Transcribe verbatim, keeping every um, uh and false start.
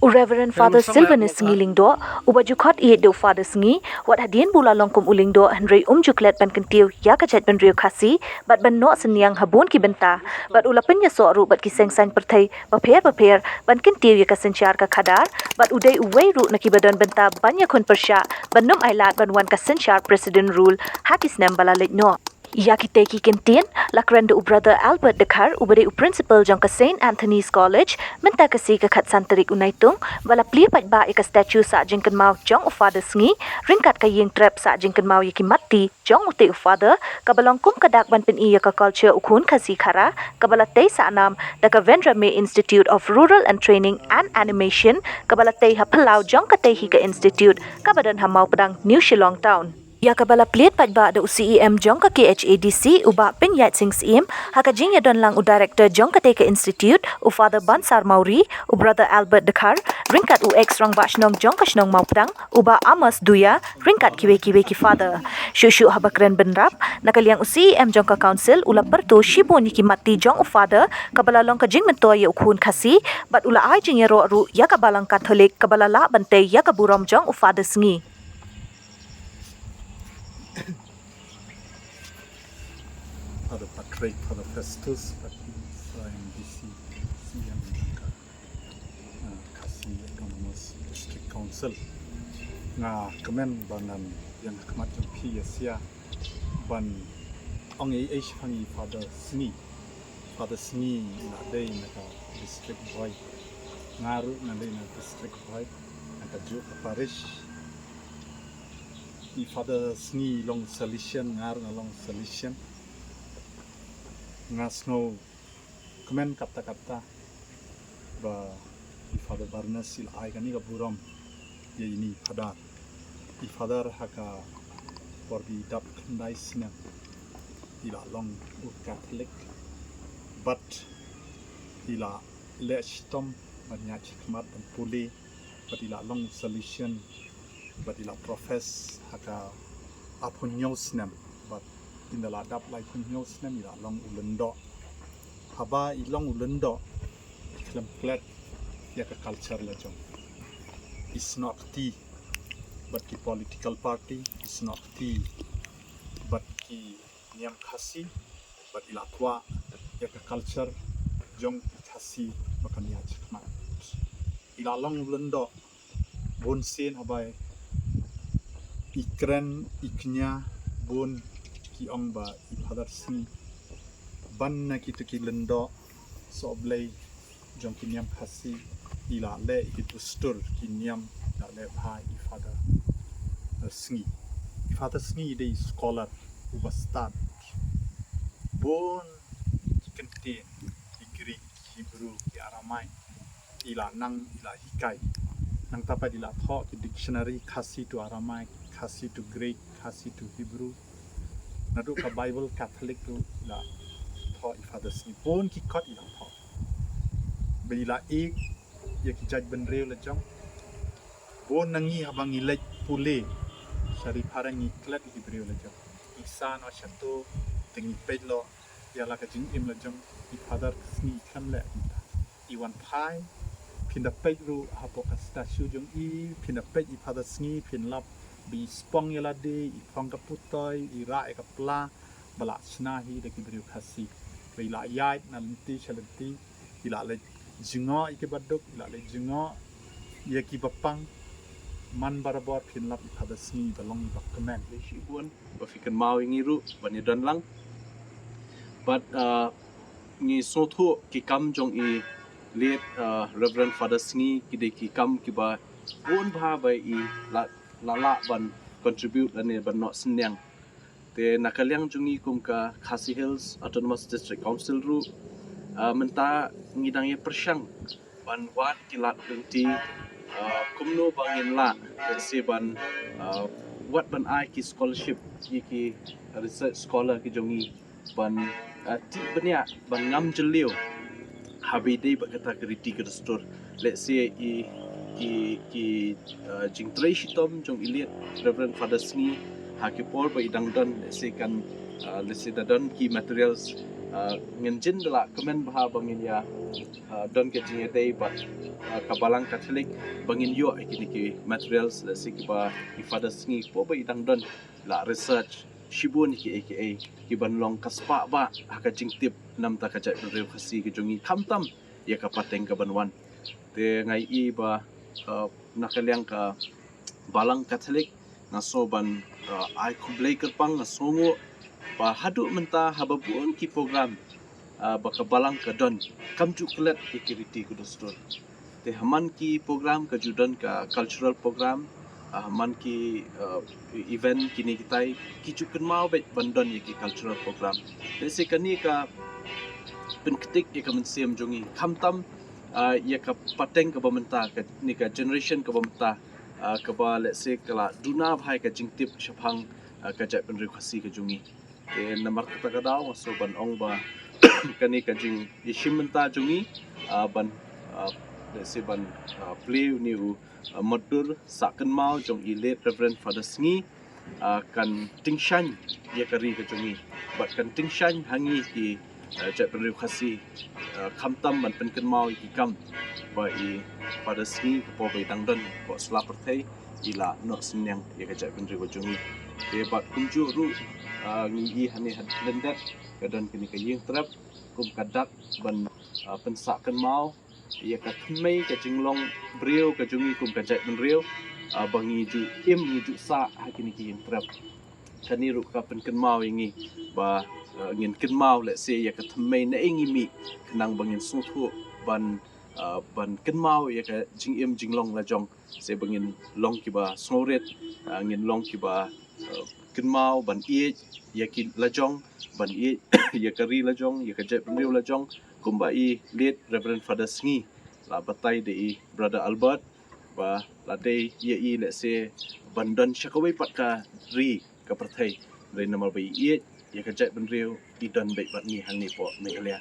U Reverend Father Silvanus Sngi Lyngdoh, uba ju khot ïeit da u Father Sngi, wat hadien ba u la long kum u Lyngdoh hynrei um ju klet ban kyntiew ïa ka jaitbynriew Khasi bad ban noh synñiang ha bun ki bynta, bad u la pynïasoh ruh bad ki seng saiñ pyrthei bapher bapher ban kyntiew ïa ka synshar ka khadar, bad u dei uwei ruh na kiba don bynta ban ïakhun pyrshah ban ym ailad ban wan ka synshar President Rule ha ki snem ba la leit noh. Ïa kitei ki kyntien la kren da u Brother Albert Dkhar, uba dei u Principal jong ka Saint Anthony's College, mynta ka sngi ka khatsan tarik u Naitung, ba la plie paidbah ïa ka statue sah jingkynmaw jong u Father Sngi, ryngkat ka ïing trep sah jingkynmaw ïa ki mat ti jong utei u Father, kaba long kum ka dak ban pyni ïa ka culture u khun Khasi Khara, kaba la tei sah nam da ka Vendrame Institute of Rural and Training and Animation, kaba la tei ha phyllaw jong katei hi ka institute, kaba don ha Mawpdang, New Shillong Town. Ïa kaba la plied paidbah da u C E M jong ka K H A D C, u Bah Pynïaid Sing Syiem, ha ka jingïadon lang u Director jong katei ka institute, u Father Bansar Mawrie, u Brother Albert Dkhar, ryngkat u ex Rangbah Shnong jong ka shnong Mawpdang, u Bah Amos Duya, ryngkat kiwei kiwei ki Father. Shuh shuh haba kren bynrap, na ka liang u C E M jong ka Council u la pyrto shibun ïa ki mat ti jong u Father, kaba la long ka jingmyntoi ïa u khun Khasi, bad u la ai jingïaroh ruh ïa ka Balang Katholik, kaba la lah ban tei ïa ka burom jong u Father Sngi. Father Patrick, Father Festus, Patrick, M D C, C M jong ka, ah, Khasi Autonomous District Council. Nga kmen ban ïeng ha khmat jong phi ïa sia ban ong ei ei shaphang i Father Sngi. Father Sngi i la dei na ka District Bhoi. Nga ruh nga dei na District Bhoi, na kajuh ka parish. I Father Sngi i long Salesian, nga ruh nga long Salesian. Nga sngewkmen katta katta ba i Father Barnes i la ai kane ka burom ïa ine i Father. I Father ha ka por ba i dap khyndai snem i la long u Catholic, bad i la leh shitom ban ïaid shakhmat ban pule, bad i la long u Salesian, bad i la profess ha ka arphew hynñiew snem, bad ynda la dap laiphew hynñiew snem i la long u Lyngdoh. Haba i long u Lyngdoh, i khlem klet ïa ka culture la jong. I snoh kti bad ki political party, i snoh kti bad ki niam Khasi, bad i la kwah ïa ka culture jong ki Khasi ba kan ïaid shakhmat. I la long u Lyngdoh, bun sien haba i kren i kñia, bun ki ong ba i Father Sngi, ban na kito ki Lyngdoh sohblei jong ki niam Khasi, i la leh ïa ki dustur ki niam, i la leh bha ïa i Father, eh, Sngi. I Father Sngi i dei i scholar uba stad. Bun ki kyntien, i Greek, Hebrew, i Aramaic, i la nang, i la hikai. Nangta pat i la thoh ki dictionary Khasi to Aramaic, Khasi to Greek, Khasi to Hebrew. Naduh ka Bible Catholic ruh i la thoh i Father Sngi. Bun ki kot i la thoh. Ba i la ïeit ïa ki jaitbynriew la jong. Bun na ngi haba ngi leit pule sha ri phareng ngi klet ïa ki briew la jong. Ngi sah noh shato, te ngi peit noh ïa la ka jingim la jong i Father Sngi, i khlem leh kumta. I wan phai, phin da peit ruh hapoh ka statue jong i, phin da peit i Father Sngi, phin lap ba i spong ïa lade, i phong ka putoi, i rah ïa ka pla, ba la shna hi da ki briew Khasi. Ba i la ïaid na lynti sha lynti, i la leit jngoh ïa ki baduk, i la leit jngoh ïa ki bapang. Man barabor phin lap i Father Sngi ba long i ba kmen. Lei shibun ba phi kynmaw ïa ngi ruh ban ïadon lang. Bad, ah, ngi sngewthuh ki kam jong i late, ah, Reverend Father Sngi ki dei ki kam kiba bun bha ba i la, la lah ban contribute lane ban noh synñiang. Te na ka liang jong ngi kum ka Khasi Hills Autonomous District Council ruh, ah, mynta ngi dang ïa pyrshang ban wad ki lad lynti, ah, kumno ba ngin lah, let's say, ban, ah, wad ban ai ki scholarship ïa ki research scholar ki jong ngi ban, ah, tip bniah, ban ngam jylliew ha ba ïadei bad kata ka riti ka dustur. Let's say i, ki, ki, ah, jingtrei shitom jong i late Reverend Father Sngi ha ki por ba i dang don, let's say kan, ah, let's say da don ki materials Uh, ngin jin da la kmen bha ba ngin ïa uh, don ka jingïadei bad uh, ka Balang Katholik ba ngin ïoh ïa kine ki materials, lehse kiba i Father Sngi hapoh ba i dang don la research shibun ïa kiei kiei kiban long ka spah ba ha ka jingtip namar ka jaitbynriew Khasi ka jong ngi, khamtam ïa ka pateng kaban wan. Te nga ïohi ba uh, na ka liang ka Balang Katholik nga sngew ban uh, ai khublei kyrpang, nga sngewnguh ba haduh mynta haba bun ki program uh, ba ka Balang ka don, kam ju klet ïa ki riti ki dustur. Te ha man ki program ka ju don ka cultural program, uh, ha man ki uh, event kine kitai ki ju kynmaw beit ban don ïa ki cultural program. Lehse kane ka pynktik ïa ka mynsiem jong ngi, khamtam uh, ïa ka pateng kaba mynta, kane ka generation kaba mynta uh, kaba lehse ka la duna bha ïa ka jingtip shaphang uh, ka jaitbynriew Khasi ka jong ngi. Te namar kata ka daw nga sngew ban ong ba kane ka jingïashim bynta jong ngi uh, ban uh, lehse ban uh, plie une u uh, mutdur sah kynmaw jong i late Reverend Father Sngi uh, kan tyngshaiñ ïa ka ri ka jong ngi bad kan tyngshaiñ ha ngi ki uh, jaitbynriew Khasi uh, khamtam ban pynkynmaw ïa ki kam ba i Father Sngi hapoh ba i dang don hapoh sla pyrthei i la noh synñiang ïa ka jaitbynriew ka jong ngi. Te bad kumjuh ruh uh, ngi ïohi hangne ha Lyndet ka don kane ka ïing trep kum ka dak ban uh, pynsah kynmaw ïa ka thymmei ka jinglong briew ka jong ngi kum ka jaitbynriew uh, ba ngi ju im ngi ju sah ha kine ki ïing trep. Kane ruh ka pynkynmaw ïa ngi ba uh, ngin kynmaw lehse ïa ka thymmei na ïing i mih khnang ba ngin sngewthuh ban uh, ban kynmaw ïa ka jingim jinglong lajong, se ba ngin long kiba sngewrit uh, ngin long kiba uh, kynmaw ban ïeit ïa ki lajong, ban ïeit ïa ka ri lajong, ïa ka jaitbynriew lajong, kumba i late Reverend Father Sngi la batai da i Brother Albert ba la dei ïa i lehse ban don sha kawei pat ka ri ka pyrthei, dei namar ba i ïeit ïa ka jaitbynriew i don beit bad ngi hangne hapoh Meghalaya.